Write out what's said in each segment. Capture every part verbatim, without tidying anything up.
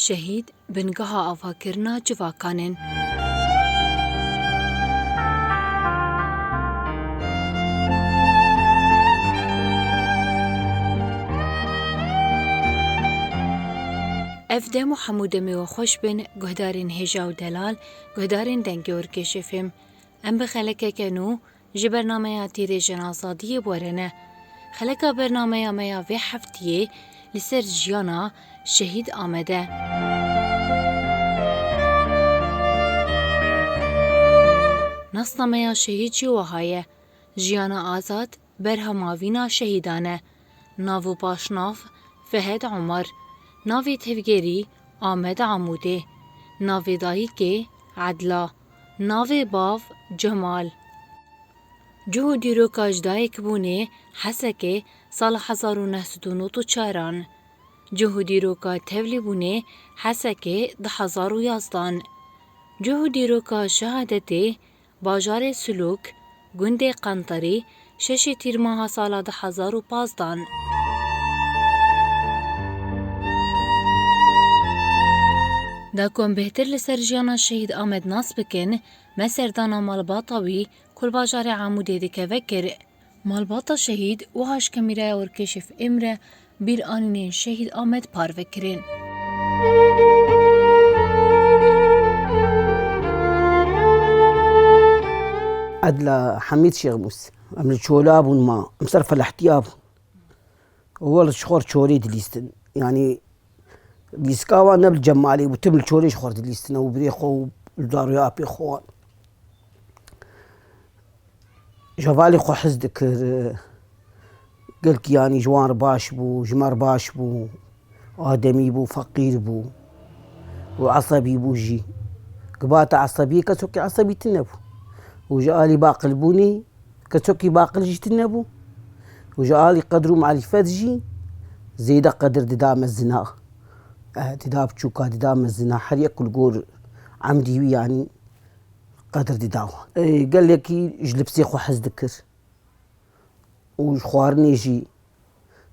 Şehîd bingeha avakirina civakan in. Ev dem û hemû demê we xweş bin, guhdarên hêja û delal, guhdarên Dengê Orkêşê Fêm. Em bi xelekeke nû ji bernameya Tîrêjên Azadiyê bi we re ne. Xeleka bernameya me ya vê heftiyê li ser jiyana Şehîd Amed e. Nasnameya şehîd jî wiha ye: Jiyana azad, berhema vîna şehîdan e. Nav û paşnav: Fehed Omar. Navê tevgerî: Amed Amûdê. Navê dayikê: Edla. Navê bav: Cemal. Cih û dîroka ji dayikbûnê Hesekê sala hezar û neh sed û nod û çaran. Cih û dîroka tevlîbûnê Hesekê du hezar û yazdan. Cih û dîroka şehadetê bajarê Silûk, gundê Qenterî, şeşê Tîrmeha sala du hezar û pazdan. Da ku em bêhtir li ser jiyana Şehîd Amed nas bikin, me serdana malbata wî ku li bajarê Amûdê dikeve kir. Malbata şehîd wiha ji kamîraya Orkêşê Fêm re bîranînên Şehîd Amed parve kirin. Edla Hemîd Şêxmûs. Em li çola bûn ma. Em ser felehtiya bûn. Ewel ji xwe re çolê dilîstin. Yanî lîska wan ne bi cemalê bû, tim li çolê ji xwe re dilîstine û birê xwe û li daroya apê xwe wan. Ji hevalê xwe hez dikir. Gelkî yanî ji wan re baş bû, ji me re baş bû. Ademî bû, feqîr bû û esebî bû jî. Gibata esebiyê kesokî esebî tune bû. Û ji alî baqilbûnê kesokî baqil jî tune bû. Û ji alî qedr û marîfet jî zêde qedir dida mezina. Eh, dida biçûka dida mezina. Her yek ku li gor emdî wî yanî qedir dida wan. Ê, gelekî ji lipsê xwe hez dikir. Û ji xwarinê jî,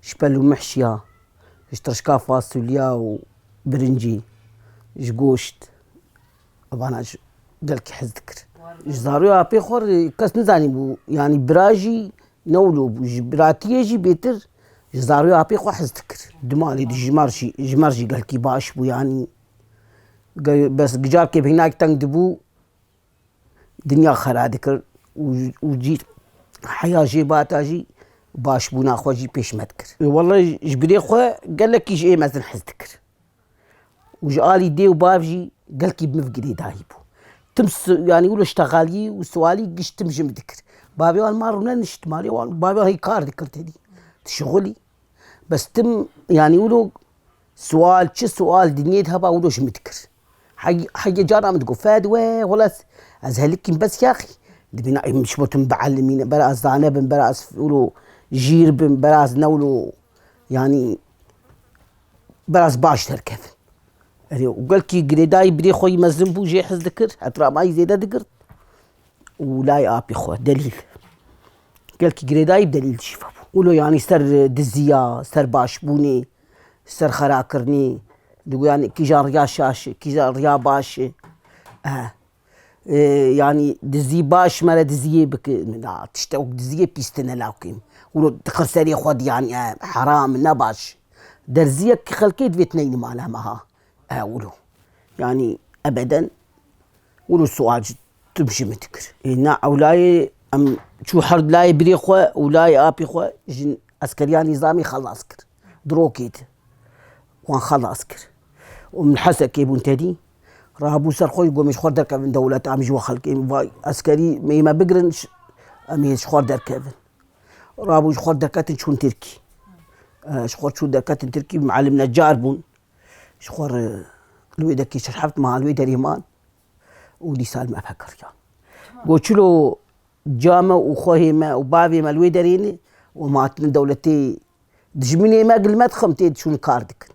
ji pel û mihşiya, ji tirşka fasulya û birincî, ji goşt, evana ji gelkî hez dikir. Ji zaroya apê xwe re kes nizanîbû, yanî bira jî ne wilo bû, ji biratiyê jî bêtir ji zaroya apê xwe hez dikir. Di malê de ji me re jî, ji me re jî gelkî baş bû, yanî ge-, bes gicarkê bînak teng dibû, dinya xera dikir û, û cî heya jê bata jî başbûna xwe jî pêş me dikir. Wele ji birê xwe gelekî ji ê mezin hez dikir. Û ji alî dê û bav jî gelkî bi min girêdayî bû. Tim si-, yanî wilo ştexalî û siwalî giş tim ji min dikir. Bavê wan ma rûne nişt malê wan, bavê wan hî kar dikir tedî. Dişixulî. Bes tim, yanî wilo sual, çi sual dinyê de heba wilo ji min dikir. Hey-, heyê cara min digot, Fed we, wele ez, ez helikîm bes yaxî. Dibîna, em ji bo tim bielimîne, bera ez zane bim, bera ez wilo jîr bim, bera ez ne wilo, yanî, bera ez baş derkevim. Erê, û gelkî girêdayî birê xwe yî mezin bû, jê hez dikir, hetramayî zêde digirt. Û layê apê xwe, delîl. Gelkî girêdayî bi delîl jî vebû. Wilo yanî ser diziya, ser başbûnê, ser xerakirinê, digoyan kîjan riya şaş e, kîjan riya baş e. Eh. E, yanî dizî baş mere diziyê bike, na, tiştek diziyê pîs tine lawkêm. Wilo dixir serê xwe diyan, e, heram, ne baş. Derziyek xelkê divêt neyni mala meha. E, wilo. Yanî ebeden wilo sual ji tim ji min dikir. E, na ewlayê em çû her layê birê xwe û layê apê xwe jin eskeriya nîzamî xelas kir. Di rokê de wan xelas kir. Û min Hesekê bûn tedî. Rabû ser xwe, got, em ji xwe derkevin dewlet, em ji we xelkê, vay, eskerî, me, me bigirin, ş-, em ê ji xwe derkevin. Rabû ji xwe derketin çûn Tirkî. E, ji xwe çûn derketin Tirkî, muallim necar bûn. Ji xwe re li wê derkê şeş heft meha li wê derê man û dîsa li me vekiriyan. Got, çilo ca me û xwehê me û bavê me li wê derê ne û em hatine dewletê dijminê me, gil me dixim tê diçûn kar dikin.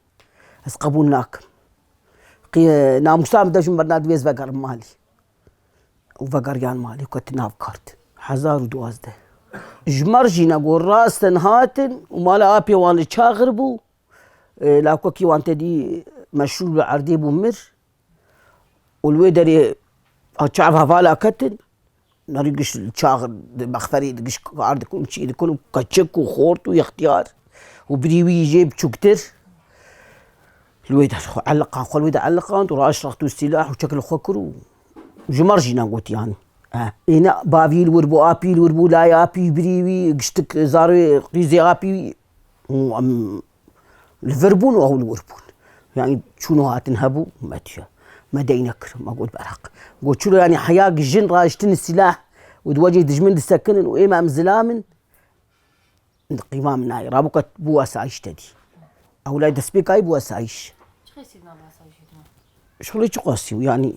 Ez qebûl nakim. Qî-, namûsa min de ji min berna divê ez vegerim malî. Û vegeriyan malê, ketin nav kar de. Hezar û duwazdeh. Ji me re jî ne got, rastin hatin û mala apê wan li Çaxir bû. E, lawkekî wan tedî meşrûb li erdê bû mir û li wê derê a çav hevala ketin. Nerî giş çax di mexferê di giş kar dikin û çî dikin û keçik û xort û yextiyar û birî wî jê biçûktir. Li wê de xwe eliqan, xwe li wê de eliqand û raşt rextû sîlah û çek li xwe kir û ji mer jî negot yanî. Eh, êne bavî li wir bû, apî li wir bû, layê apî birî wî, giştik zarê qîzê apî wî û em li vir bûn û ew li wir bûn. Yanî çûn û hatin hebû, me diya. Me dey nekir, me got berheq. Got çilo yanî heya jin raştin sîlah û di wecê dijmin disekinin û ême em zilam in. Qîma min nayê. Rabûka bû asayîş te dî. Ew lay destpêkayî bû asayîş. Çi qasî nav asayîşê dima? Şixulê çi qasî û yanî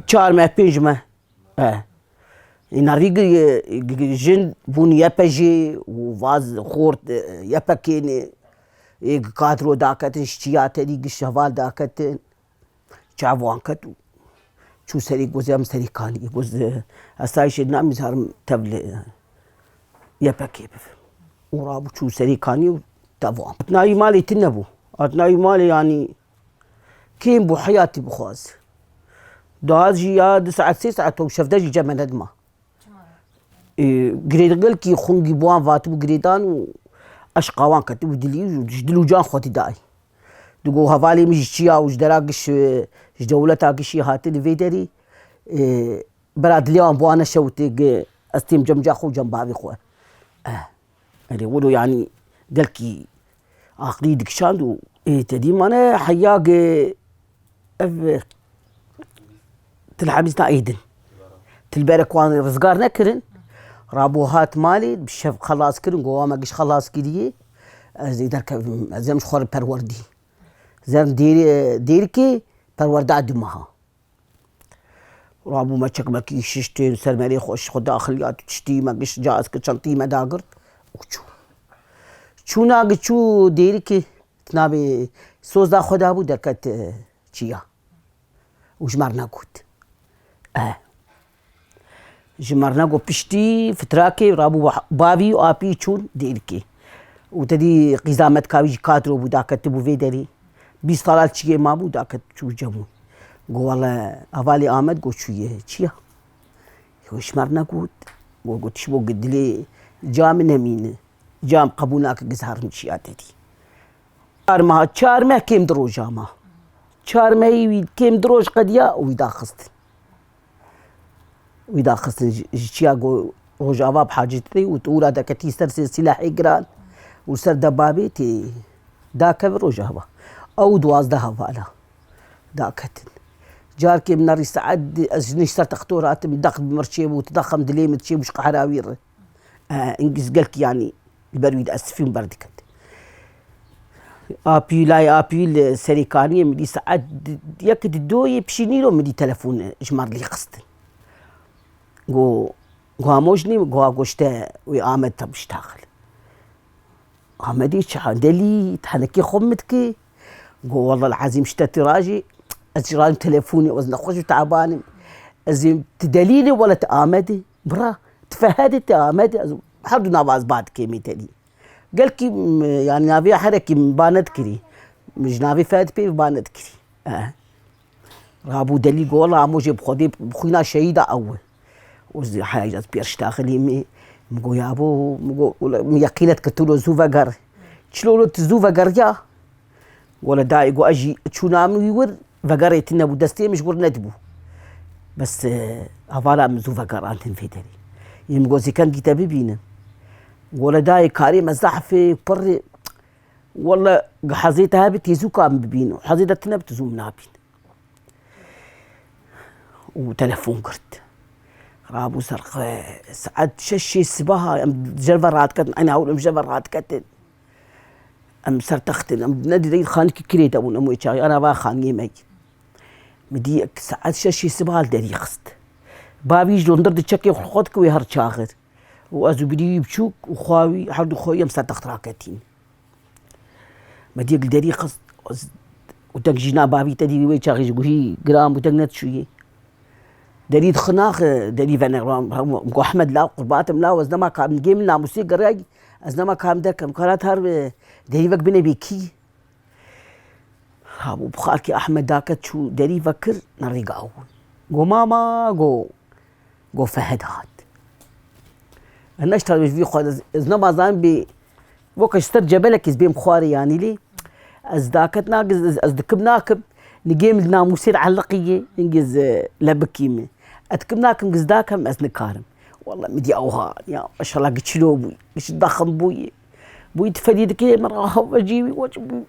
çar meh, pênc meh. E. Îna rî gi-, gi-, jin bûn Y P G û vaz xort, e, Y P K'nê. Ê gi kadro daketin, ji çiya te dî giş heval daketin. Çav wan ket û çû serê gozê em serê kanî. Goz, e, esayîşê namî zarim tev li Y P K bivim. Û rabû çû serê kanî û tev wan. Hatina wî malê tune bû. Hatina wî malê yanî kêm bû, heyatî bixwaz. Dihat jî ya du saet, sê saet û şevde jî cem me nedima. Çima? Ê, girêdgilkî xungî bi wan vatibû girêdan û eşqa wan ketibû dilî û ji dil û can xwedî dayî. Digo hevalê min ji çiya û ji dera giş, e, ji dewleta gişî hatî li vê derî, e, bera dilê wan bi wan neşewitê gi ez têm cem ca xwe û cem bavê xwe. Eh, erê wilo yanî gelkî aqilî dikişand û ê te dî mane heya gi ev Til Hemîs na êdin. Til berek wan rizgar nekirin. Rabû hat malê, bi şev xelas kirin, go wa me giş xelas kiriye. Ez ê derkevim, ez em ji xwe re perwerdî. Zerm dêrê, dêrikê perwerda du meha. Rabû me çekmekî şiştên ser me rê xweş xwe daxiliya tu tiştî me giş caz kir çentî me dagirt û çû. Çûna gi çû dêrikê tinabê soz da xwe dabû derket, e, çiya. Û ji me re negot. E. Ji me re negot piştî fitrakê rabû bavî û apî çûn dêrikê. Û te dî qîza me dikavî jî kadro bû daketibû vê derî. Bîst sala çiyê mabû daket çû cemû. Go wele hevalê Amed go çûye çiya. Yo ji me re negot. Go got ji bo dilê ca min nemîne. Cam qebûl nake gizarim çiya te dî. Çar meha, çar meh kêm di roja ma. Çar mehî wî kêm di roj qediya û wî daxistin. Wî daxistin ji, ji çiya go Rojava bi hacî tê û tu ûra deketî ser sê silahê giran û ser debabê tê dakeve Rojava. Ew duwazdeh hevala daketin. Carkê min nerî saet di, ez ji nîş ser texto ratim, dex bi mir çêbû, tu dexem dilê min çêbû ji qehra wî re. E, Îngiliz gelkî yanî li ber wî di estifî min berdiket. Apî, layê apî li Serêkaniyê min dî saet di, yek di doyê pişî nîro min dî telefon ji me re lî xistin. Go, go Amoj nî, go goşte wê Amed te biştaxil. Amedî çi delî, tenekê xwe min dikê. Go, "Wellahil ezîm, ji te tirajî, ez ji rajim telefonê, ez nexweş û taban im. Ez ê tu delîlî, wele tu Amedî, bira, tu Fehedî, tu Amedî, ez her du nava ez ba dikê mêtelî." Gelkî, m-, yanî navê herekî min ba nedikirî. Min ji navê Fehedî pê ba nedikirî. Eh. Rabû delî go, "Wela Amojê bi Xwedê bi xwîna şehîda ew e." Û zî heyaz pêr ştaxilî min, min go, "Yabo," min go, "wela min yeqînet kir tu lo zû veger. Çilo lo tu zû vegeriya?" Wela dayê go, "Ez jî çûna min wî wir, vegerê tune bû, destê min ji wir nedibû. Bes, e, hevala min zû vegerandin vê derê. Yê min go, 'Zî kengî te bibînim?' Wela dayê karê me zehf e, pir e. Wela hezê te hebe tê zû ka min bibîn. Hezê te tune bi tu zû min nabîn." Û telefon girt. Rabû ser xwe saet şeşê sibaha em ji ve radiketin, eyna hewil em ji ve radiketin. Em ser textin, em ne dideyî xanikî kirê de bûn, em wê çaxê ana va xaniyê me. Min dî saet şeşê sibaha li derî xist. Bavî ji londir di çekê xwe xwe dike wê her çaxir. Û ez û birî wî biçûk û xwa wî, her du xwe em ser text raketîn. Me diyek li derî xist û deng jîna bavî te dî wê çaxê ji guhî giran bû, deng nedişûyê. Derî dixinaxe, derî vene, go Ehmed law, qurbatim law, ez nema karim, gê min namûsê geriyayî, ez nema karim derkem, kara tar derî vek bine bê kî. Kabû bi xarkê Ahmed dake çû derî vekir, nerî gawû. Go mama, go, go Fehed hat. Neşta ji vî xwe ez, ez nema zanim bê, weke ji ser cebelekê ez bêm xwarê yanî lê. Ez daket nakim, ez, ez dikim nakim. Nigê min li namûsê de eliqî ye, hingê ez, e, lebikî min. Ez dikim nakim, giz dakem, ez nikarim. Walla min diya wiha, ya, maşallah, giçilo bûyî, giç daxim bûyî. Bûyî tifedî dikê, min re hevecî wî, wecî bûyî.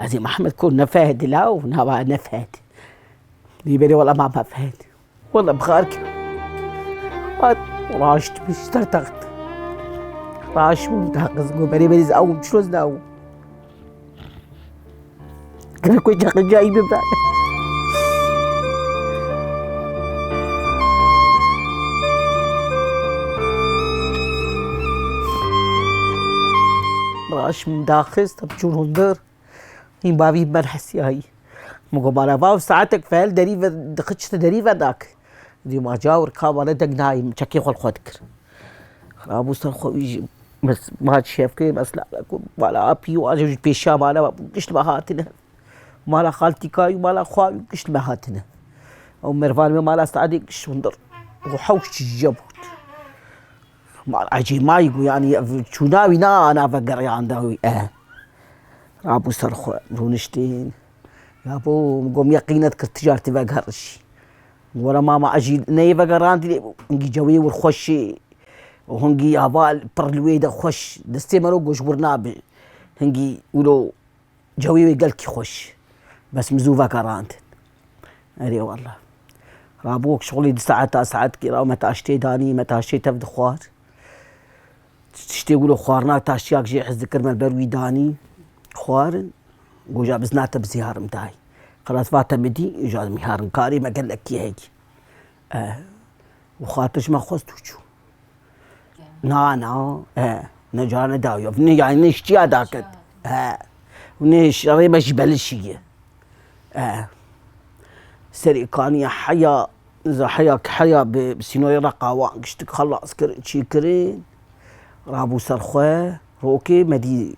Ez ê Mehmed ko ne Fehd la û nava ne Fehd. Dî berê wala ma Fehd. Wala bi xar kir. Hat, raşt bi ji ser text. Raşt bû, ta qiz go berê berê ez awim, çilo ez dawim. Kir ku çaqi cayî bibra. Raşt min daxist, hep çûn hundir. Hîn bavî ber hesiyayî. Min got, "Mala vav saetek fel derî ve, dixiçite derî ve dak." Dî ma cawir ka mala deng nayî, min çekê xwe li xwe dikir. Xirabû ser xwe wî jî, mes-, ma çi hevkê, mesela, ku mala apî û aje ji pêşiya mala ve bû, gişt me hatine. Mala xaltîka û mala xwa û gişt me hatine. Ew mervan me mala Saedê gişt hundir. Û hewş çi jî bût. Ma ecê mayî gu, yanî, ev çûna wî na, ana vegeriyanda wî, eh. Rabû ser xwe, rûniştîn. Ya bo, min got, min yeqînet kir, tu car tê vegerişî. Were mama, ez jî neyê vegerandî, hingî cewê wir xweş ê. Hingî heval pir li wê de xweş. Destê me ro goş wir nabe. Hingî wilo Cewê wê gelkî xweş. Bes min zû vegerandin. Erê wallah. Rabû wek şixulî du saeta, saetkî ra me taştê danî, me taştê tev dixwar. Tiştê wilo xwarina taştiyak jê hez dikir, me ber wî danî. Xwarin. Goja biz nate bi ziyarim dayî. Xelas vate min dî, îja miharin karê me gelekî heyî. Eh, û xatir ji me xwest û çû. Na, na, e, ne cara ne dawiya. Ne, yani ne ştiya daket. E, ne şerê me ji belişî ye. E, serê kaniye heya, za heya ki heya bi, bi sînorê Reqa wan giştik xelas kirin, çî kirin. Rabû ser xwe, rokê me dî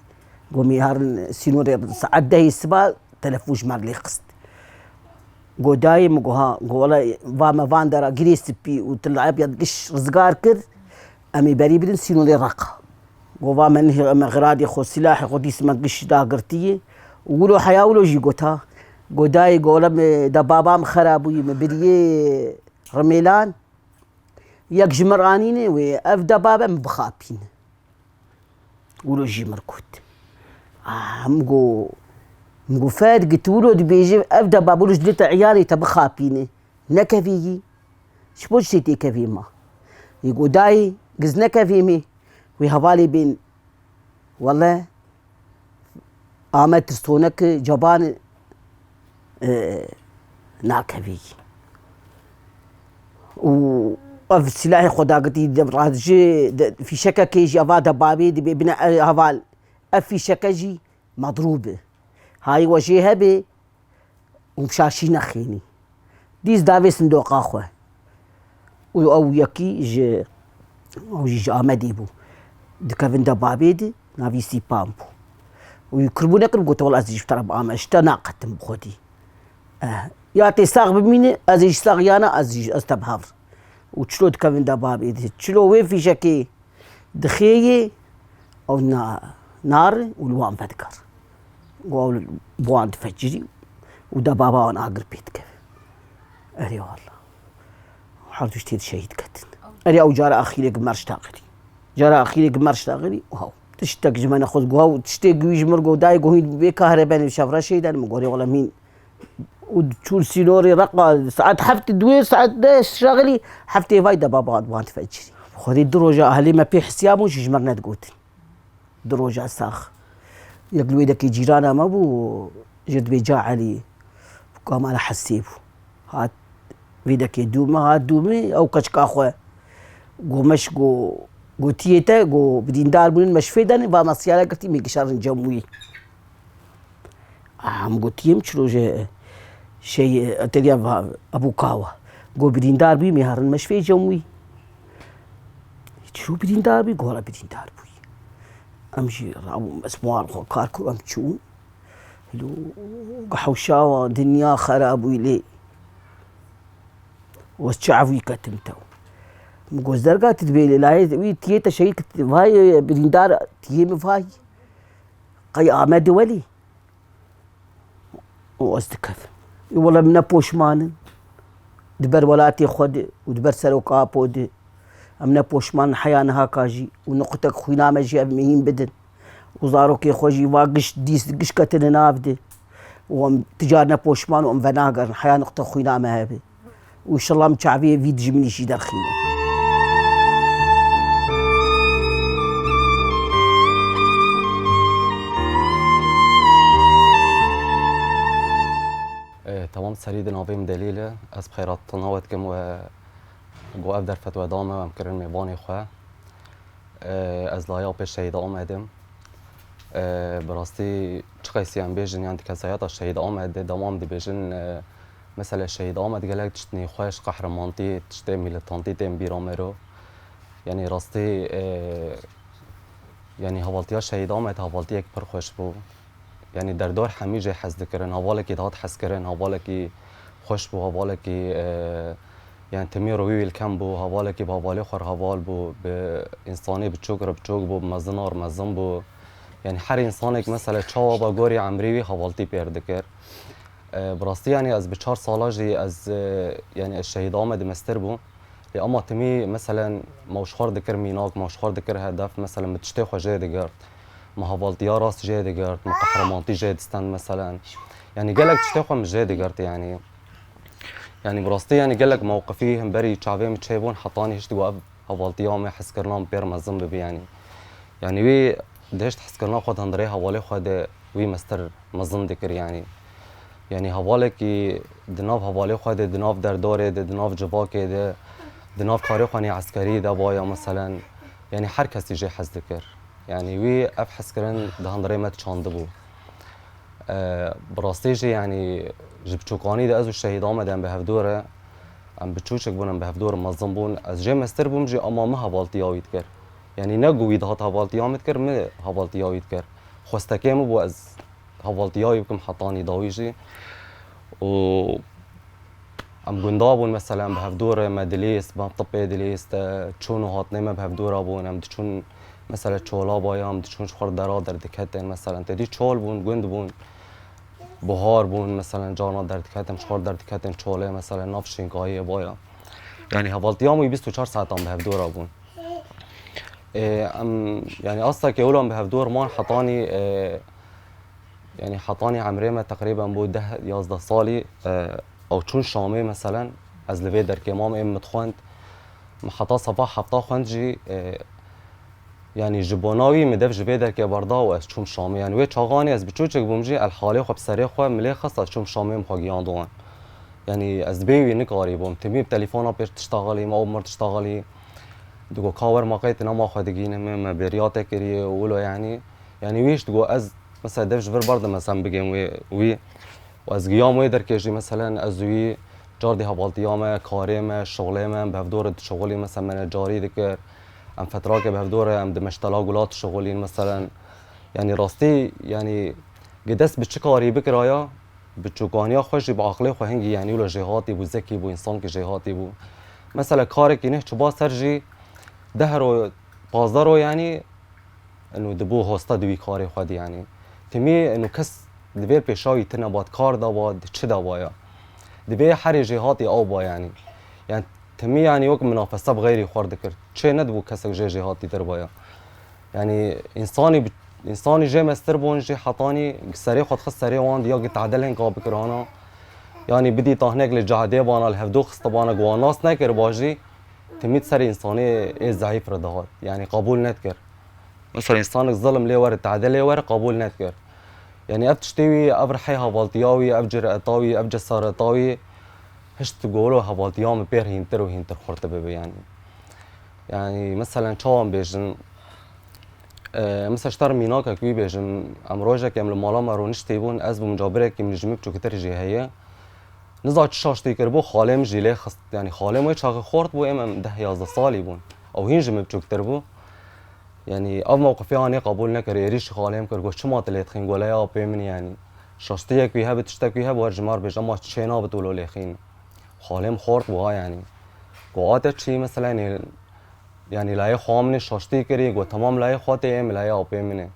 gomî herin sînorê saet dehê siba telefon ji me lê xist. Go dayê min, go ha, go wela va me van dera girê spî û tu li ev ya giş rizgar kir, em ê berî bidin sînorê Reqa. Go va me nihê, me xiradê xwe, silahê xwe dîs me giş dagirtiyê. Û wilo heya wilo jî gota. Go dayê, go wela me da baba min xera bûyî, me biriyê Rimêlan. Yek ji mir anîne wê, ev da babe min bixapîne. Wilo jî mir got. Ah, min got, min got, Ferg, tu wilo dibêjî, ev deba wilo ji dilê te, iyalê te bixapîne. Nekevî yî. Ji bo çi têkevî ma? Yê got, dayê, giz nekevî me. Wê hevalê bên. Wele, Amed tirsonek, ceban, e, nakevî. Û ev silahê xwe dagirtî, de, ji, de, fîşekekê jî eva de bavê dibê bine, e, heval. Ev fîşeke jî medrûb e. Hayê we jê hebe û şaşî nexênî. Dîs davê sindoqa xwe. Û ew yekî ji, ew jî ji Amedê bû. Dikevin de bavê de, navî Sîpan bû. Û yî kirbû nekir, gote, "Wela ez jî ji te re bi Amed, ji te naqetim bi xwedî." Eh, ya tê sax bimîne, ez ê jî sax yana, ez jî, ez te bi hev re. Û çilo dikevin de bavê de. Çilo wê fîşekê dixêyê, ew na-, nari û li wan vediger. Go ew bi wan difecirî û de baba wan agir pê dikeve. Erê wallah. Her du jî tê di şehîd ketin. Erê ew cara axîrê gi merş taqirî. Cara axîrê gi merş taqirî û hew. Tiştek ji me nexwest, go hew tiştê gi wî ji mir go dayê, go hîn bê kahrebenê şevre şeyden, min gorê wala mîn. Û çûn sînorê Reqa, saet heft duê, saet deh şaxilî, heftê vay de baba wan difecirî. Xwedê du roja ahlê me pê hisiya bûn, jî ji me re nedigotin. Du roja sax. Yek li wê dekê cîrana me bû, jê dibê Ca Elî. Kamala Hesê bû. Hat vê dekê dû me, hat dû me, ew keçika xwe. Go meş, go, gotiyê te, go bidîndar bûnin, meşfê denin, va me siyara girtî, me gişarin cem wî. Em gotiyê min çilo ji şey, ateliya va, Ebû Kawa. Go birîndar bûyî, me herin meşvê cem wî. Çilo birîndar bûyî, go wela birîndar bûyî. Em jî rabûn, ez muar xwe kar kir, em çûn. Hewşawa dinya xera bûyî lê. Wez çav wî ketim tew. Min got, "Zerga tu dibê lê layê wî tiyê te şehîd kit, vay birîndar tiyê min vay. Qey Amedê welî." Û ez dikevim. Ê wele min ne poşman in. Di ber welatê xwe de û di ber seroka Apo de. Em ne poşman in heya niha ka jî û nuqtek xwîna me jî ev mihîm bidin. Û zarokê xwe jî va giş dîs, giş ketine nav de. Û em ti car ne poşman û em venagerin heya nuqtek xwîna me hebe. Û inşallah em çavê vî dijminî jî derxînin. E, temam serî di navê min Delîl e. Ez bi xeyratina we dikim we got ev derfet we da me, em kirin mêvanê xwe. E, ez laya pê Şehîd Amed im. E, bi rastî çi qeysî em bêjin, yan di kesayeta Şehîd Amed de dema em dibêjin, e, mesela Şehîd Amed gelek tişt nêxweş, qehremantî, tiştê milîtantî tên bîra me ro. Yanî rastî, e, yanî hevaltiya Şehîd Amed hevaltiyek pir xweş bû. Yanî derdor hemî jê hez dikirin. Hevalekî dihat hezkirin, hevalekî xweş bû, hevalekî, e, yanî timî rûyî wî li kem bû, hevalekî bi hevalê xwe re heval bû, bi însanê biçûk re biçûk bû, bi mezina re mezin bû. Yanî her însanek mesela çawa ba gorî emrî wî hevaltî pêr dikir. E, bi rastî yanî ez bi çar sala jî ez, e, yanî ez Şehîd Amedê mestir bûm. Lê ema timî, meselen, me ji xwe re dikir mînak, me ji xwe re dikir hedef, meselen, min tiştê xwe jê digirt. Me hevaltiya rast jê digirt, me qehremantî jê distend, meselen. Yanî gelek tiştê xwe min jê digirt, yanî. Yanî bi rastî, yanî gelek mewqifî hemberî çavê min çêbûn, hetanî hişt got ev hevaltiya me hezkirina min pêr mezin bibe, yanî. Yanî wî dihişt hezkirina xwe di hundirê hevalê xwe de wî mestir mezin dikir, yanî. Yanî hevalekî di nav hevalê xwe de, di nav derdarê de, di nav civakê de, di nav karê xwe nê eskerî de baya, meselen, yanî her kesî jê hez dikir. Yanî wî ev hezkirin di hundirê me çandibû. E, bi rastî jî, yanî ji biçûkanî de ez û Şehîd Amed em bi hevdû re, em biçûçik bûn, em bi hevdû re mezin bûn. Ez jê mestir bûm jî, ema min hevaltiya wî dikir. Yanî ne ku wî dihat hevaltiya min dikir, min hevaltiya wî dikir. Xwestekê min bû, ez hevaltiya wî bikim hetanî dawî jî. Û em gunda bûn, mesela em bi hevdû re me dilîst, me tibê dilîst, e, çûn û hatinê me bi hevdû re bûn. Em diçûn, mesela çola baya, em diçûn ji xwe re dera derdiketin, mesela têdî çol bûn, gund bûn, buhar bûn, mesela carna derdiketin, ji xwe re derdiketin çolê, mesela nav şînkayiyê baya. Yanî hevaltiya min wî bîst û çar saetan bi hevdû re bûn. Ê, em, yanî asta ke wilo em bi hevdû re man hetanî, ê, yanî hetanî emrê me teqrîben bû deh yazdeh salî, e, ew çûn Şamê, meselen, ez li vê derkê mam, êm min dixwend. Min heta sefa hefta xwend jî, e, yanî ji bona wî min dev ji vê derkê berda û ez çûm Şamê. Yanî wê çaxanê ez biçûçik bûm jî, el halê xwe bi serê xwe milê xist, ez çûm Şamê, min xwe giyand wan. Yanî ez bê wî nikarîbûm. Timî bi telefona pêş tişta xelî, me û mir tişta xelî. Digo ka wer ma qey tu nema xwe digîne me, me bêriya te kiriye û wilo yanî. Yanî wî hişt digo ez mesela dev ji vir berdim, ez em bigêm wê, wî. Û ez giyam wê derkê jî, meselen, ez û wî cardî hevaltiya me, karê me, şixulê me, em bi hevdû re dişixulîn, mesela me necarî dikir. Em fetrake bi hevdû re em di meştela gula dişixulîn, meselen. Yanî rastî, yanî gi dest bi çi karî bikiraya, bi çûkaniya xwe jî, bi aqilê xwe hingî, yanî wilo jêhatî bû, zekî bû, însankî jêhatî bû. Mesela karekî neh çiba ser jî deh ro, pazdeh ro, yanî Eno dibû hosta di wî karê xwe de, yanî. Timî eno kes di vê pêşa wî tine ba, di kar de ba, di çi de ba ya. Di vê herê jêhatî ew ba, yanî. Yanî timî, yanî wek minafese bi xeyrî xwe re dikir. Çê nedibû kesek jê jêhatî dir ba ya. Yanî însanî bi, însanî jê mestir bûn jî hetanî serê xwe dixist serê wan de, ya gi tedel hênka bikirana. Yanî bidî tahnek li cahdê bana, li hevdû xistibana, gi wan nas nekir ba jî, timî di ser însanê ê zehîf re dihat. Yanî qebûl nedikir. Mesela însanek zilm lê were, tade lê were qebûl nedikir. Yanî ev tiştê wî, ev rihê hevaltiya wî, ev cireta wî, ev cesareta wî, hişt golo hevaltiya min pêr hîntir û hîntir xurt bibe yanî. Yanî meselen çawa em bêjin, e, mesela ji te re mînakek wî bêjim, em rojek em li mala me rûniştî bûn, ez bûm cabirekî min ji min biçûktir jî heye. Niza çi şaştî kiribû, xalê min jî lê xist. Yanî xalê min wê çaxê xort bû, êm em deh yazdeh salî bûn. Ew hîn ji min biçûktir bû. Yanî ev mewqifê anê qebûl nekir, êrîşî xalê min kir, got, "Çima tu lê dixîn?" Got, "Leya pê min e, yanî." Şaştiyek wî hebe, tiştek wî hebe, wer ji me re bêje, ema çê nabit wilo lêxîn. Xalê min xort bû ha, yanî. Ku ate çî, mesela, yanî, yanî layê xwe min ê şaştî kirî, got, temam layê xwe tê, êm layê apê min ê.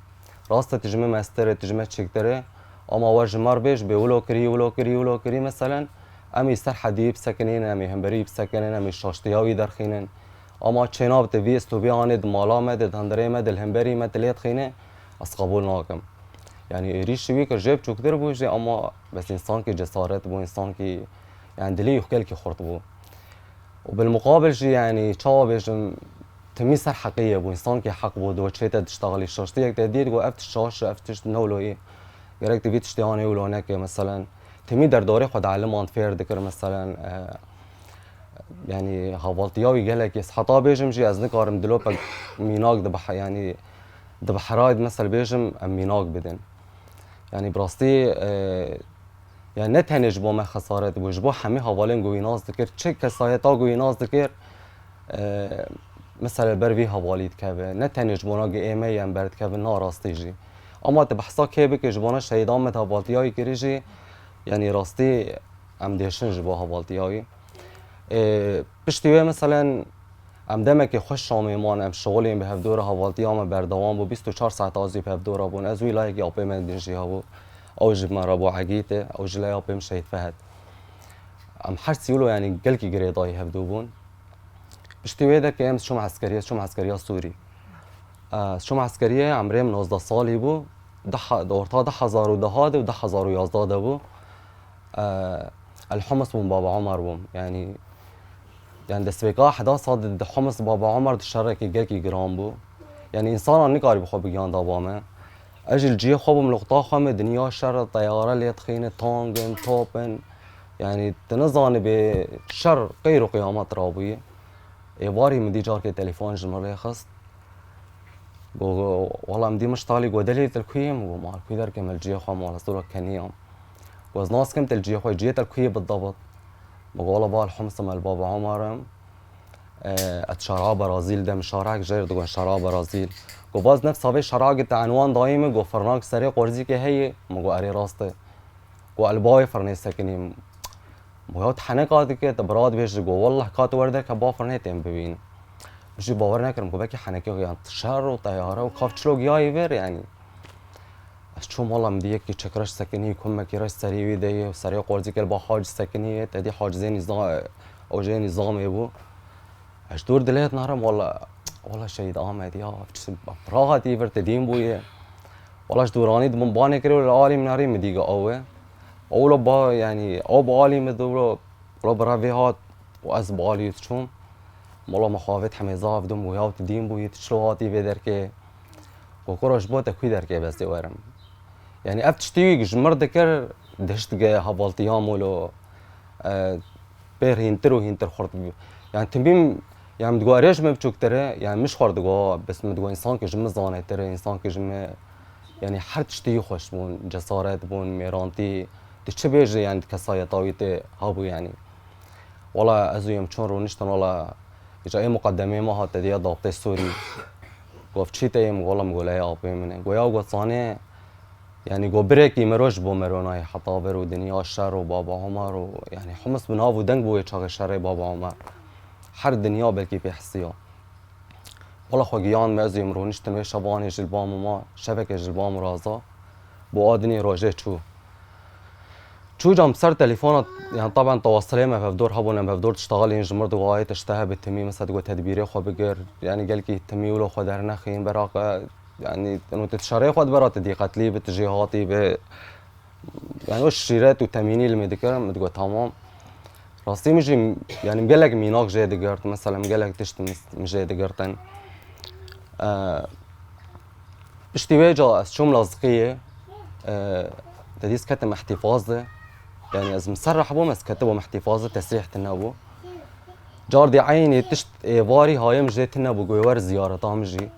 Rast e, tu ji min mestir î, tu ji me çêktir î, ama wer ji me re bêj, bê wilo kirî, wilo kirî, wilo kirî, meselen, em ê ser hedî bisekinîn, em ê hemberî bisekinin, em ê şaştiya wî derxînin. Ama çê nabite vî stûbê anê di mala me de, di hundirê me de, li hemberî me de lê dixîne, ez qebûl nakim. Yanî êrîşî wî kir, jê biçûktir bû jî, ama bes însankî cesaret bû, însankî, yanî dilê wî gelkî xurt bû. Û bilmuqabil jî, yanî çawa bêjim, timî ser heqiyê bû, însankî heq bû, do çê te diştaxilî şaştiyek te dît, got, ev tişt şaş e, ev tişt ne wilo yî. Gerek tu vî tiştê anê wilo neke, meselen. Timî derdorê xwe de eliman fêr dikir, meselen, e, yanî hevaltiya wî gelekî, ez heta bêjim jî ez nikarim dilopek mînak dibe, yanî dibe herayê, mesel bêjim, em mînak bidin. Yanî bi rastî, e, yanî ne tenê ji bo me xesaret bû, ji bo hemî hevalên ku wî nas dikir, çi kesayeta ku wî nas dikir, e, mesela ber vî hevalî dikeve. Ne tenê ji bona ku ê me yên berdikevin, na rastî jî. Ama tu behsa kê bike, ji bona şehîdan me hevaltiya wî kirî jî, yanî rastî em dêşin ji bo hevaltiya wî. Ê, piştî wê, meselen, em demekê xweş Şamê man, em şixulên bi hevdora hevaltiya me berdewam bû, bîst û çar saet ez wî bi hevdora bûn. Ez wî layekî apê me din jî hebû. Ew ji me re bû Egît e, ew ji laya apê min Şehîd Fehd. Em her sî wilo, yanî gelkî girêdayî hevdû bûn. Piştî wê derkê em çûm eskeriyê, çûm eskeriya Sûrî. Ez çûm eskeriyê, emrê min nozdeh salî bû. Deh, di orta du hezar û deh de û du hezar û yazdeh de bû. E, El Homs bûm, Baba Omer bûm. Yanî, yanî destpêka heda sal di, di Homs Baba Omer di şerekî gelkî giran bû. Yanî însanan nikarî bi xwe bigiyan dava me. Ez jî li cihê xwe bûm, li quta xwe me, dinya şer e, teyare lê dixîne, tang in, top in. Yanî tu nizanî bê şer qeyr û qiyamet rabûyî. Êvarî min dî carkê telefon ji min rê xist. Go, go, wela min dî min ji talî go, delî te li ku yî? Min go, ma li ku derkêm, li cihê xwe me, wela ez dûra kenî yam. Go, ez nas kim te li cihê xwe, cihê te li ku yî bidebit? Min go, wela ba li Homs im, li Baba Omer im. E, ez şara Berazîl de, min şarek jê re digon şara Berazîl. Go, baz nefsa vê şarakê te enwan dayî min, go, firnak serê qorzîkê heye? Min go, erê rast e. Go, el bawê firnê sekinî. Bo ya tu heneka dike, tu bira dibêjî, go, wallah, ka tu wer derke ba firnê têm bibîn. Min jî bawer nekirim, go, belkî henekê, yan şer û teyare û kav çilo giyayê ver, yanî. Ez çûm, wallah, min dî yekî çek reş sekinî, kumekî reş serî wî de ye, serê qorzîkê li ba hac sekinî ye, te dî hac zênî za-, ew jênî zamê bû. Ez dûr dilê nare, wala, wala Şehîd Ahmed ya, çi rahatî vir te dîn bûye. Wala ji dûranî dibûm banê kirê û li alî min arî min dî go ew e. Ew lo ba, yanî, ew bi alî min dû lo, lo bi revê hat û ez bi alî diçûm. Wala min xwe vê hemê zaf dûm û ya tu dîn bûyî, tu çilo hatî vê derkê. Go kuro ji bo te ku derkê besê werim. Yanî ev tiştî ji mir dikir, dihişt ge hevaltiya molo, e, pê hîntir û hîntir xurt bû. Yanî timî, yanî min digo erê ji min biçûktir e, yanî min ji xwe re digo, bes min digo însankî ji min zanêtir e, însankî ji min, yanî her tiştî xweş bûn, cesaret bûn, mêrantî, tu çi bêjî, yanî di kesayeta wî tê hebû, yanî. Wala ez û yê min çûn rûniştin, wala îca ê muqedemê me hat, te diya dabtê Sûrî. Got, çî te yê? Min got, wala min go leyê apê min e. Go ya, got, zanê, yanî go birekî mero ji bo mero nayê heta vir û dinya şer û Baba Omer û, yanî Homs bi nav û deng bû wê çaxê şerê Baba Omer. Her dinya belkî pê hisiya. Wala xwe giyan me, ez û yê min rûniştin wê şevanê ji li ba min ma, şevekê ji li ba min raza. Bo a dinê rojê çû. Çû cam ser telefona, yanî taben tewasilê me hevdor hebûn, em hevdor diştexilîn, ji mir digo ayê te ji te hebe timî, mesela digo tedbîrê xwe bigir, yanî gelkî timî wilo xwe dernexîn, beraqe, yanî û tu şerê xwe dibera, tu dîqetlî bi, tu jêhatî bi, yanî o şîret û temînî li min dikir, min digo tamam. Rastî min jî, yanî gelek mînak jê digirt, mesela gelek tişt min, min jê digirtin. E, Piştî wê ca ez çûm Lazqiyê, e, te dî ez ketim îhtîfaz de. Yanî ez miserreh bûm, ez ketibûm îhtîfaz de, tesrîh tune bû. Cardî eynî tişt êvarî hayê min jê tune bû, goyê wer ziyareta min jî.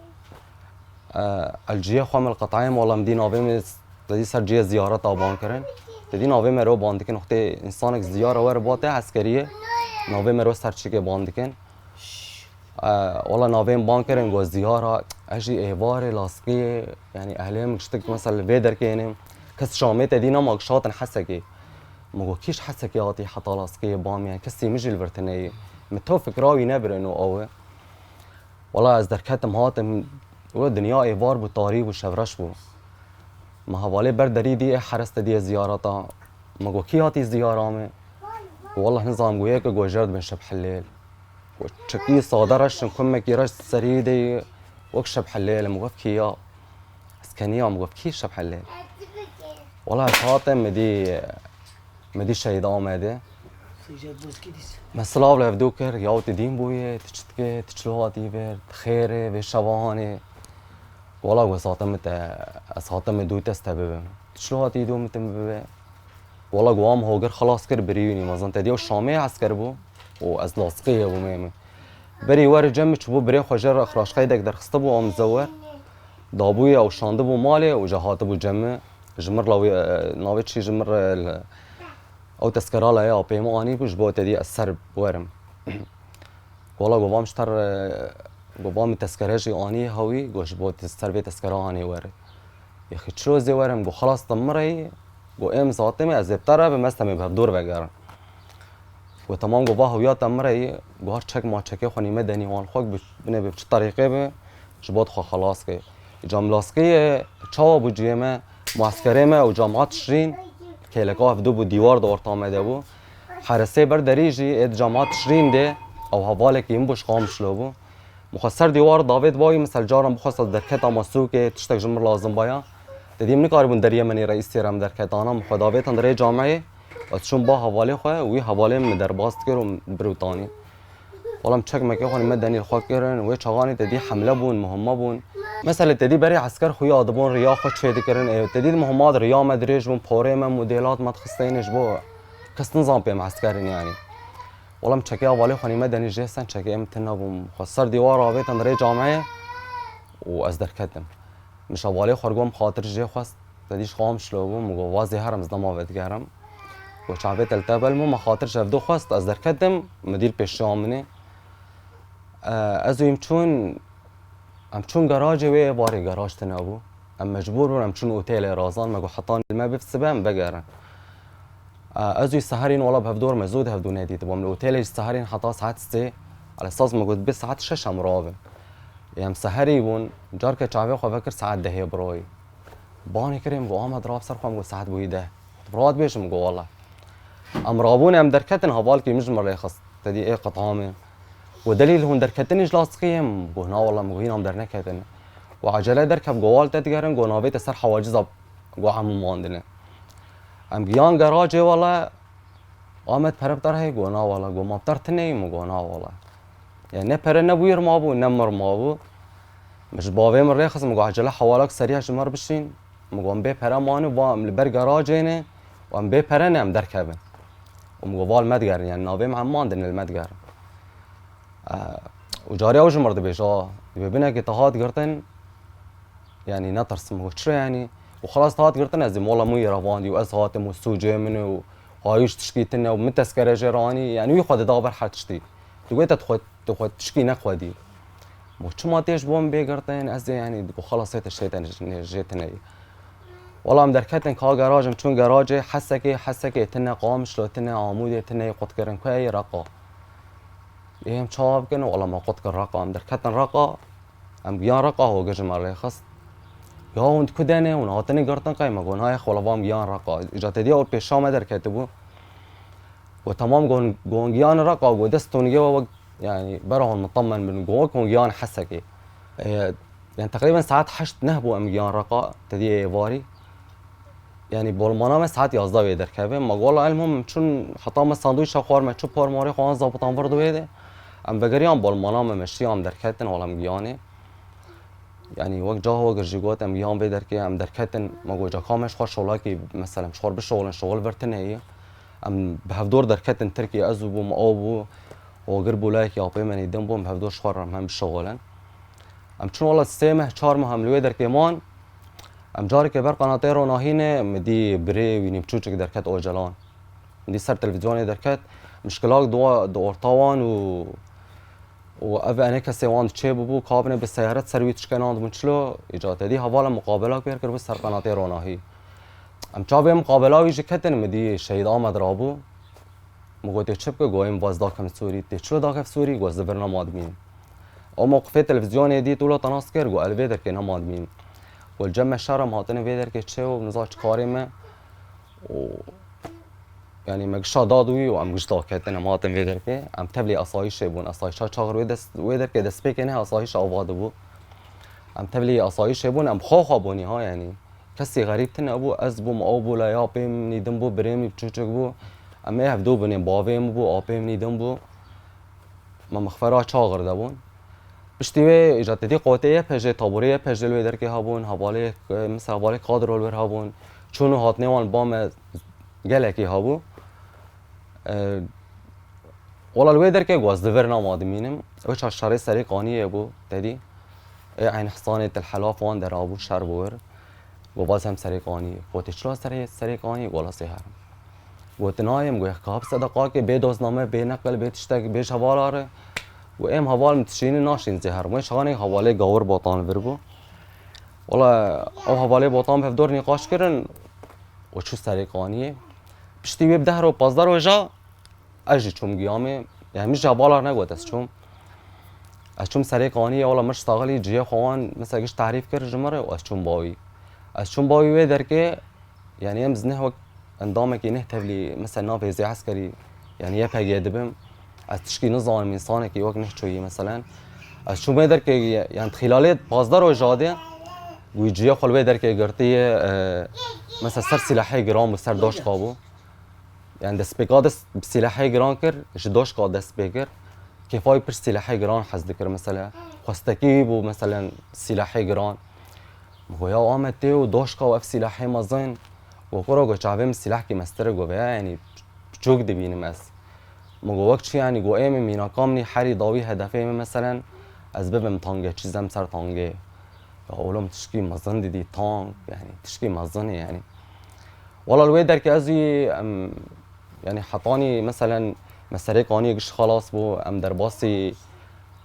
E, El ciyê xwe min li qetayê mala min dî navê min, te dî ser ciyê ziyareta ban kirin. Te dî navê mero ban dikin, wextê însanek ziyara were bate eskeriyê, navê mero ser çikê ban dikin. E, wala navê min ban kirin, got ziyara, ez jî êvarê Lazqiyê, yanî ehlê min giştik, mesela li vê derkê hênim, Kes şamê te dî nema ku şatin Hesekê. Min got, kî ji Hesekê hatî heta Laskiyê bam, yani kesî min jî li vir tune ye. Min to fikra wî nebir eno ew e. Wala ez derketim hatim, we dinya êvar bû, tarî bû, şevreş bû. Min hevalê ber derî dî ê hereste diye ziyareta. Min got, kî hatî ziyara me? Wala nizanim, got, yeke ku jêr dibin şebhelêl. Got, çekî sade reş in, kumekî reş serî de ye, wek şebhelêl. Min got, kî ya? Ez keniya, min got, kî şebhelêl? Wala ez hatim, min dî, min dî Şehîd Amedê. Me silav li hevdû kir, yaw tu dîn bûye, tu çi dikê, tu çilo hatî vir, tu xêr e, vê şeva hanê. Wala got, ez hatim te, ez hatim dû te ez te bibim. Tu çilo hatî dû min te bibe? Wala got, am hogir xilas kir, birî wînî mezin te diye û Şamê esker bû û ez Laskiyê bûme min. Berî wer cem min çûbû birê xwe jê re xraşqeydek derxistibû, am ze wer. Dabûye ew şandibû malê û ca hatibû cem min. Ji min re wî, e, navê çi ji min re li, ew tezkera la ya pê min anîbû, ji bo te dî ez ser werim. Wala got, va min ji te re, got, va min tezkere jî anî hewî, got, ji bo te ser vê tezkera anî were. Yexî çiro zê werim, got, xelas te min re yî, got, êm zatimê, ez ê bi te re bim, ez te mê bi hevdor vegerin. Got, temam, got, va hewiya te min re yî, got, her çek ma çekê xwe nîme denî wan xwe, bi, binê bi çi terîqê bi, ji bo xwe xelas ke. Îca em Laskiyê çawa bû cihê me, mueskerê me û cemaat Tişrîn, kêleka hevdû bû, dîwar di orta me de bû. Heresê ber derî jî ê di cemaat Tişrîn de, ew hevalekî min bû, ji Qamişlo bû. Min xwe ser dîwar davêt bayî, min ser caran bixwesta derketa ma sûkê, tiştek ji min lazim baya. Te dî min nikaribûn deriyê min ê reîsê re em derketana, min xwe davêtin di rê cameyê. Ez çûm ba hevalê xwe, wî hevalê min derbas dikir û min bir û tanî. Wala em çekmekê xwe nîme denî li xwe kirin, wê çaxanê te dî hemle bûn, muhimma bûn. Meselê te dî berê esker xuya dibûn, riya xwe çê dikirin, ê te dî muhimma di riya me dirêj bûn, porê me, modêlat me dixistêne ji bo kes nizan pê em esker in yanî. Wala em çekê hevalê xwe nîme denî jê sen çekê em tune bûm. Xwe ser dîwar avêtin rê cameyê û ez derketim. Min ji hevalê xwe re got, em xatir jê xwest, te dî ji Qamişlo bû, min got, va zê herim, ez dema vedigerim. Got, çavê te li te bel bû, me xatir ji hevdû xwest, ez derketim, min dî li pêşiya min ê. E, ez û em çûn, em çûn garajê wê, êvarê garaj tune bû. Em mecbûr bûn, em çûn otêlê Razan, me got, heta li me bisibe, em vegerin. E, ez û seherîn wela bi hevdor me zû di hevdû nedîtibûm. Li otêlê ji seherîn heta saet sê, elesas me got, bi saet şeş em rabin. Ê, em seherî bûn, carke çavê xwe vekir saet dehê bi royî. Banê kirê min got, Amed, rav ser xwe, min got, saet bûyî deh. Tu bi rahat bêjim, min got, wala. Em rabûne, em derketin, hevalkî min ji min rê xist. Te dî ê qitame. Got, delîl hûn derketinî ji Laskiyê? Min got, na wala, min got, hîna em derneketin. Got, ecele derkef, got, wal te digerin, got, navê te ser hewaciza, got, hemû mandine. Em giyan garajê, wala, Amed, pere bi te re heye? Got, na wala. Got, ma bi te re tune ye? Min got, na wala. Yani ne pere ne bûyîr mabû, ne mir mabû. Min ji bavê min rê xist, min got, ecele hewalek seriya ji me re bişîn. Min got, em bê pere mane, va em li ber garajê ne û em bê pere ne, em derkevin. Û min got, va li me digerin, yani navê min hemû mandin, li me digerin. E, û carê ew ji min re dibêje, a, dibê binekê te hat girtin, yani netirsim. Min got, çira yani? Û xelas te hat girtin, ez ê mola min wî re vandî û ez hatim û sûcê min û hayî ji tişkî tune û min tezkere jê re anî, yani wî xwe dida ber her tiştî. Dibê te xwe, tu xwe tişkî nexwedî. Min got, çima tê ji bo min bê girtin, ez ê yani, got, xelas ê tiştê te jê tune ye. Wala em derketin ka garaj, em çûn garajê Hesekê, Hesekê tune, Qamişlo tune, Amûdê tune, qutkirin ku ye? Reqa. Ê, em çawa bikin? Wala me qut kir Reqa. Em derketin Reqa. Em giyan Reqa, hogir ji me rê xist. Ya hûn di ku de ne? Hûn hatine girtin qey? Me got, na yê, wala va em giyan Reqa. Îca te dî ew pêşa me derketibû. Got, temam, got, got hûn giyan Reqa, got dest hûn giya wek, yani bera hûn mitemen bin, got wek hûn giyan Hesekê. Ê, yani teqrîben saet heşt neh bû em giyan Reqa, te dî êvarî. Yani bolmana me saet yazdeh wê derkeve. Me got, wala elmûm, em çûn heta me sandwîça xwar, me çû por marê xwe an zabitan vir di wê de. Em vegeriyan bolmana me, me şiyan derketin, wala em giyanê. Yani wek caha wek jî got, em giyan vê derkê, em derketin, me got, caka me ji xwe şolakî, mesela em ji xwe bişolin, şol vir tune ye. Em bi hevdor derketin Tirkiye, ez û bûm, ew bû, hogir bû, layekî apê me nî din bû, em bi hevdor ji xwe re em hem bişolin. Em çûn wela sê meh, çar meh em li wê derkê man. Em careke ber qenatê Ronahî ne, min dî birê wî nîmçûçik derket Ocalan. Min dî ser televîzyonê derket. Mişkilak di wa, di orta wan û, û ev enê kesê wan diçê bûbû, kabine bi seyaret ser wî tişke nan dibûn çilo. Îca te dî hevala muqabela ku yer kiribû ser qenatê Ronahî. Em çavê muqabela wî jî ketin, min dî Şehîd Amed rabû. Min got, "Tê çi bike?" Got, "Êm vaz dakim Sûrî." "Tê çilo dakev Sûrî?" Got, "Zivir nema dimînim." Ew mewqifê televîzyonê dît, wilo te nas kir, got, "Ez li vê derkê nema dimînim." Got, "Li cem me şer em hatine vê derkê çê û niza çi karê me." Û, yanî me gişa dad wî û em giş daketin, em hatin vê derkê. Em tevlî asayîşê bûn. Asayîşa çaxir wê dest, wê derkê destpêkê ne asayîş ava dibû. Em tevlî asayîşê bûn, em xwe xwe bûnî ha, yanî kesî xerîb tune bû, ez bûm, ew bû, leya pê min nîdin bû, birê min biçûçik bû. Em ê hevdû binê, bavê min bû, apê min nîdin bû. Me mixfera çaxir de bûn. Piştî wê îca tedî qotê Y P J, taborê Y P J li wê derkê hebûn, hevalê, e, mesela hevalê kadro li wir hebûn. Çûn û hatinê wan ba me gelekî hebû. E, wala li wê derkê got, "Ez li vir nema dimînim." Wê çar şerê Serê Qaniyê bû, tedî. Ê Eyn Hisanê Til Helaf wan derabû, şer bû wir. Got, "Vaz hem Serê Qaniyê." Got, "Tê çila serê, Serê Qaniyê?" Got, "Wala sê herim." Got, "Nayêm." Got, "Ka bi sedaqakê, bê dozname, bê neqil, bê tiştek, bê ji hevala re." Got, "Êm heval min dişînin, naşîn zê herim." Wê çaxanê hevalê gawir Botan li vir bû. Wala ew hevalê Botan bi hevdor nîqaş kirin û çû Serê Qaniyê. Piştî wê bi deh roj, pazdeh roja ez jî çûm Giyamê. Yani min jî hevala negot ez çûm. Ez çûm Serê Qaniyê, wala min ji saxilî cihê xwe wan, mesela giş tarîf kir ji min re û ez çûm bawî. Ez çûm bawî wê derkê, yani em ez neh wek endamekî neh tevlî, mesela navê zê eskerî, yani Y P G dibim. Ez tişkî nizanim, însanekî wek neh çoyî meselen. Ez çûm wê derkê, yani xîlalê pazdeh roja de, wî cihê xwe li wê derkê girtiye, e, mesela ser sîlahê giran bû, ser doşka bû. Yani destpêka dest bi sîlahê giran kir, ji doşka dest pê kir. Kêfa wî pir sîlahê giran hez dikir mesela. Xwestekî wî bû mesela sîlahê giran. Min got, "Ya Amed, tê û doşka û ev sîlahê mezin." Got, "Kuro," got, "çavê min sîlahkî mestir e," got, "veya yani piçûk dibînim ez." Min got, "Wek çi yani?" Got, "Ê min mînaka min î herî dawî hedefê min meselen ez bibim tangê, çîzem ser tangê." Ya oğlum, tişkî mezin didî, tank, yani tişkî mezin e yani. Wala li wê derkê ez jî, em, yani hetanî meselen me Serê Qaniyê giş xelas bû, em derbasî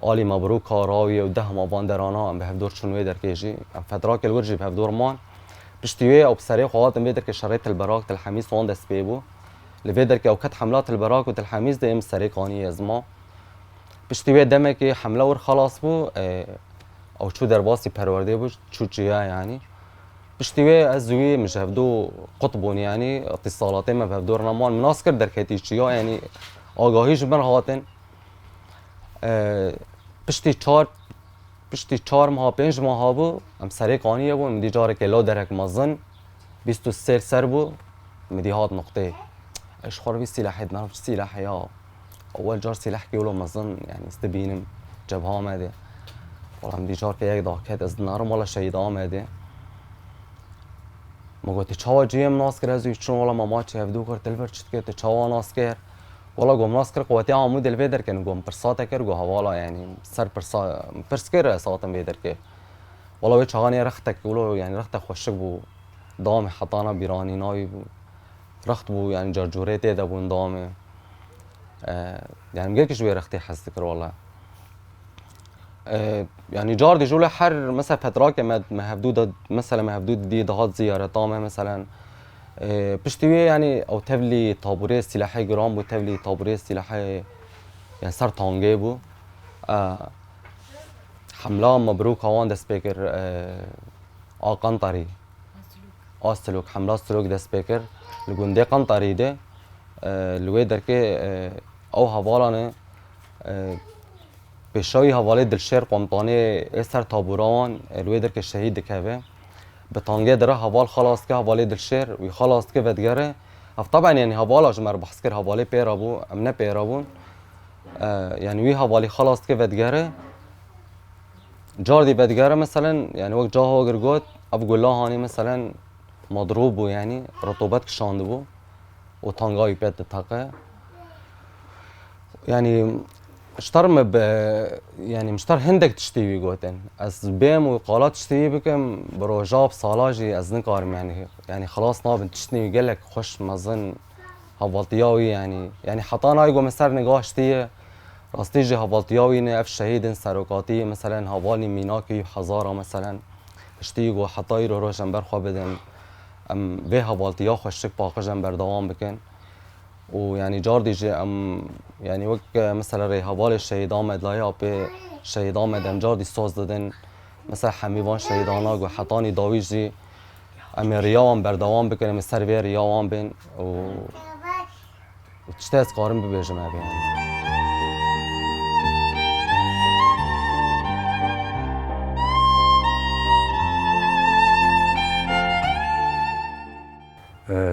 Alî Mebrûka, Rawiyê û deh ma van derana em bi hevdor çûn wê derkê jî. Em fetrakê li wir jî bi hevdor man. Piştî wê ew bi serê xwe hatin vê derkê şerê Til Berak, Til Hemîs wan dest pê bû. Li vê derkê ew ket hemla Til Berak û Til Hemîs de êm Serê Qaniyê ez ma. Piştî wê demekê hemla wir xelas bû, e, ew çû derbasî perwerdê bû, çû çiya yani. Piştî wê ez û wî min ji hevdû qut bûn yani, îtîsalatê me bi hevdor neman. Min nas kir derketî çiya yani, agahî ji min hatin. E, piştî çar, piştî çar meha, pênc meha bû, em Serê Qaniyê bûn, min dî carekê loderek mezin, bîst û sê ser bû, min dî hat nuqtê. Ez ji xwe re vî sîlahê dinarim, çi sîlahê ya? Ewel car sîlahkî wilo mezin, yani, ez dibînim cebha me de. Wala min dî carkê yek daket, ez dinarim, wala şehîd Amedê. Min got, "Tu çawa cihê min nas kir?" Ez wî çûm, wala me maçê hevdû kir, tu li vir çi dikê, tu çawa nas kir? Wala got, "Min nas kir, qewetê Amûdê li vê derkê." Got, "Min pirsa te kir?" Got, "Hevala, yani, ser pirsa, min pirs kir, ez hatim vê derkê." Wala wê çaxanê rextek wilo, yani, rextek xweşik bû. Dame hetana bîranîna wî bû. Rext bû, yani, carcûrê tê de bûn dame. E, yani, min gelkî ji wê rextê hez dikir, wala. E, yani cardî jû li her, mesela, petrake me, me hevdû de, mesela, me hevdû didî, dihat ziyareta me, meselen. E, piştî wê, yani, ew tevlî taburê sîlahê giran bû, tevlî taburê sîlahê, yani, ser tangê bû. E, hemla Mebrûka wan dest pê kir, e, a Qentarî. A Silok, hemla Silok dest pê kir. Li gundê Qentarî de, e, li wê derkê, e, ew hevalan e, e, pêşawî hevalê Dilşêr, komutanê ê ser tabûra wan, e, li wê derkê şehîd dikeve. Bi tangê dire heval xelas dike, hevalê Dilşêr, wî xelas dike vedigere. Ev teben, yani, hevala ji me re behs kir, hevalê pê re bû, em ne pê re bûn. E, yani, wî hevalî xelas dike vedigere. Cardî vedigere, meselen, yani, wek caho gir got, ev gula hanê, meselen, madrûb bû, yani, rutubet kişandibû û tanga wî pê diteqe. Yani, ji ter me bi, yani, ji ter hindek tiştî wî gotin. Ez bêm û qala tiştî wî bikim, bi roja, bi sala jî ez nikarim, yani, yani, xilas nabin. Tiştî wî gelek xweş, mezin, hevaltiya wî, yani, yani, heta nayê got min ser nigaştiye. Rastî jî hevaltiya wî ne, ev şehîd in, serokatî, meselen, hevalî mînakî û hezara, meselen, piştî got heta îro roj em ber xwe bidin. em vê hevaltiya xweşik paqij em berdewam bikin. Û, yanî, cardî jî em, yanî, wek, e, mesela rêhevalê Şehîd Amed, layê apê Şehîd Amed, em cardî soz didin. Mesela hemî van şehîdana ku hetanî dawî jî em ê riya wan berdewam bikin, em ê ser vê riya wan bên û, û tiştê ez karim bibêjim ev ê.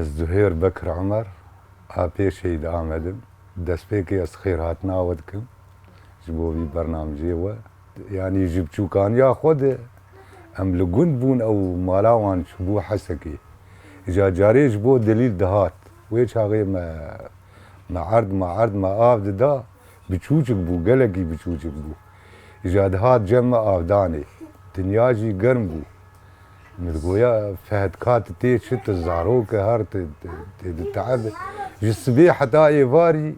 Ez Zuhêr Bekir Omer, apê Şehîd Amed im. Destpêkê ez xêrhatina we dikim ji bo vî bernamjê we. Yanî ji biçûkaniya xwe de em li gund bûn, ew mala wan çûbû Hesekê. Îca carê ji bo delîl dihat. Wê çaxê me, me erd, me erd, me av dida. Biçûçik bû, gelekî biçûçik bû. Îca dihat cem me avdanê. Dinya jî germ bû. Min digoya, Fehd, ka tu tê çi, tu zarok e, her tu, tu, tu diteebe. Ji sibê heta êvarî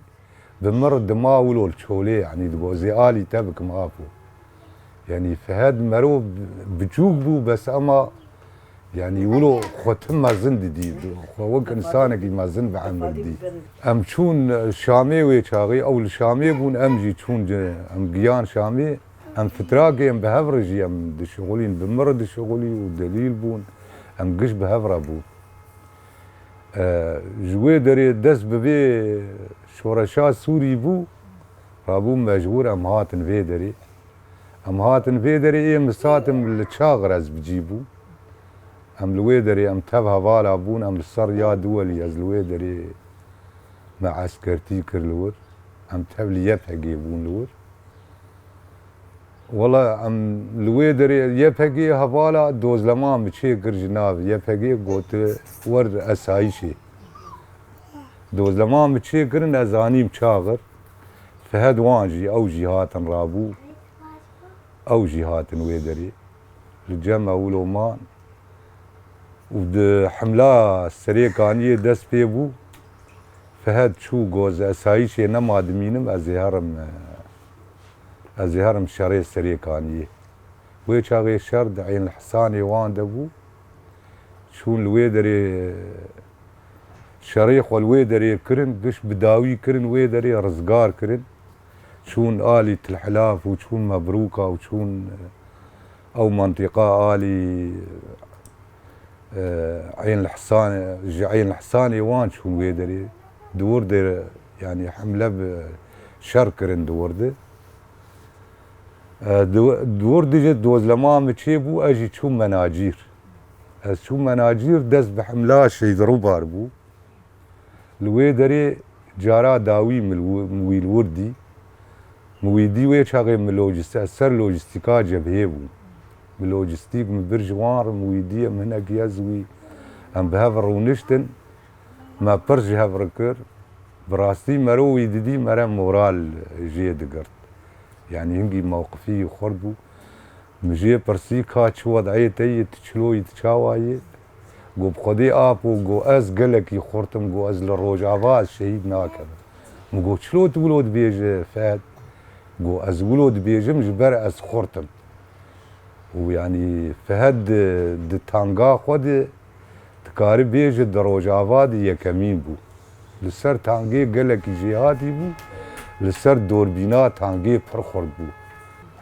bi mir dima wilo li çolê, yanî digo, zê alî te bikim apo. Yanî Fehd mero biçûk bû, bes ema, yanî wilo xwe tim mezin didî, xwe wek însanekî mezin bi emir dî. Em çûn Şamê wê çaxê, ew li Şamê bûn, em jî çûn, em giyan Şamê. Em fitrakê, em bi hev re jî em dişixulîn, bi mir re dişixulî û delîl bûn. Em giş bi hev re bûn. E, ji wê derê dest bi vê şoreşa Sûrî bû, rabû mecbûr em hatin vê derê. Em hatin vê derê, ê misatim li Çaxir ez bi cî bû. Em li wê derê em tev hevala bûn, em li ser ya Duwelî, ez li wê derê me eskertî kir li wir. Em tev li Y P G bûn li wir. Wela em li wê derê Y P G hevala dozlema min çê kir ji nav Y P G, gote, wer esayîşê. Dozlema min çê kirin, ez anîm Çaxir. Fehd wan jî, ew jî hatin rabû. Ew jî hatin wê derê. Li cem me wilo man. Û di hemla Serê Kaniyê dest pê bû. Fehd çû, got, ez esayîşê nema dimînim, ez ê herim, ez ê herim şerê Serê Kaniyê. Wê çaxê şer di Eyn Hisanê wan de bû. Çûn li wê derê, şerê xwe li wê derê kirin, giş bi dawî kirin wê derê, rizgar kirin. Çûn alî Til Hilaf û çûn Mebrûka û çûn, e, ew mentiqa alî, e, Eyn Hisan, ji Eyn Hisanê wan çûn wê derê. Di wir de, yanî hemle bi şer kirin di wir de. E, di, di wir de jî dozlema min çêbû, ez jî çûm Menacîr. Ez çûm Menacîr, dest bi hemla Şehîd Rûbar bû. Li wê derê cara dawî min li wi-, min wî li wir dî. Min wî dî wê çaxê min lojîst-, ez ser lojîstîka cebhê bûm. Min lojîstîk min bir ji wan re, min wî dî, em hinekî ez wî, em bi hev rûniştin. Me pir ji hev re kir. Bi rastî mero wî didî, mere moral jê digirt. Yanî hingî mewqifî xurt bû. Min jê pirsî, ka çi wed'ê te yê, tu çilo yî, tu çawa yê? Got, bi Xwedê apo, got, ez gelekî xurt im, got, ez li Rojava ez şehîd nakim. Min got, çilo tu wilo dibêje Fehd? Got, ez wilo dibêjim ji ber ez xurt im. Û yanî Fehd di, di tanga xwe de, dikarî bêje di Rojava de yekemîn bû. Li ser tangê gelekî jêhatî bû, li ser dorbîna tangê pir xurt bû.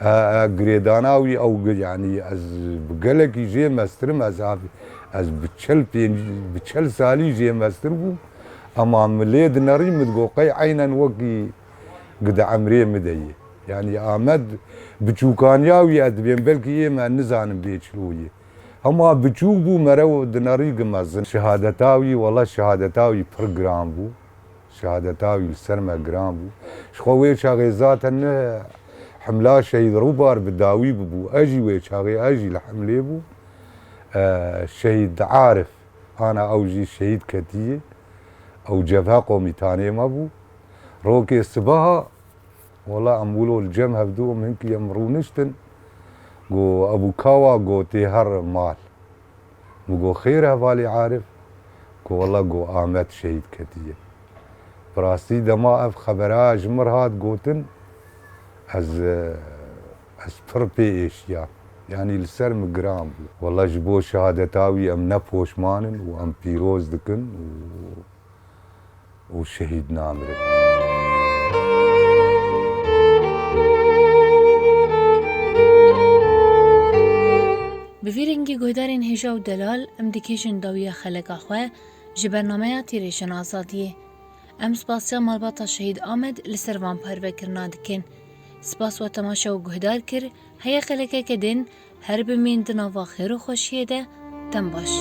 E, e, girêdana wî ew gi-, yanî ez bi gelekî jê meztir im, ez av-, ez bi çel pênc, bi çel salî jê meztir bûm. Ema min lê dinerî, min digot, qey eynen wekî gi di emrê min de yê. Yanî Amed biçûkaniya wî, ez dibêm belkî ê me nizanim bê çilo yê. Hema biçûk bû, mere dinerî gi mezin. Şehadeta wî, wela şehadeta wî pir giran bû. Şehadeta wî li ser me giran bû. Ji xwe wê çaxê zaten ne hemla Şehîd Rûbar bi dawî bibû. Ez jî wê çaxê, ez jî li hemlê bûm. E, Şehîd Arif, ana ew jî şehîd ketiye. Ew cebhe komîtanê me bû. Rokê sibeha, wela em wilo li cem hevdû em hinkî em rûniştin. Got, Ebû Kawa, got, tê her mal. Min got, xêr e hevalê Arif? Got, wela, got, Amed şehîd ketiye. Bi rastî dema ev xebera ji min re hat gotin, ez, ez pir pê êşiyam. Yanî li ser min giran bû. Wela ji bo şehadeta wî em ne poşman in û em pîroz dikin û, û şehîd namirin. Bi vî rengî guhdarên hêja û delal em dikêjin dawiya xeleka xwe ji bernameya Tîrêjên Azadiyê. Em spasiya malbata Şehîd Amed li ser van parvekirina dikin. Spas we temaşe û guhdar kir, heye xelekeke din her bimîn di nava xêr û xweşiyê de, dem baş.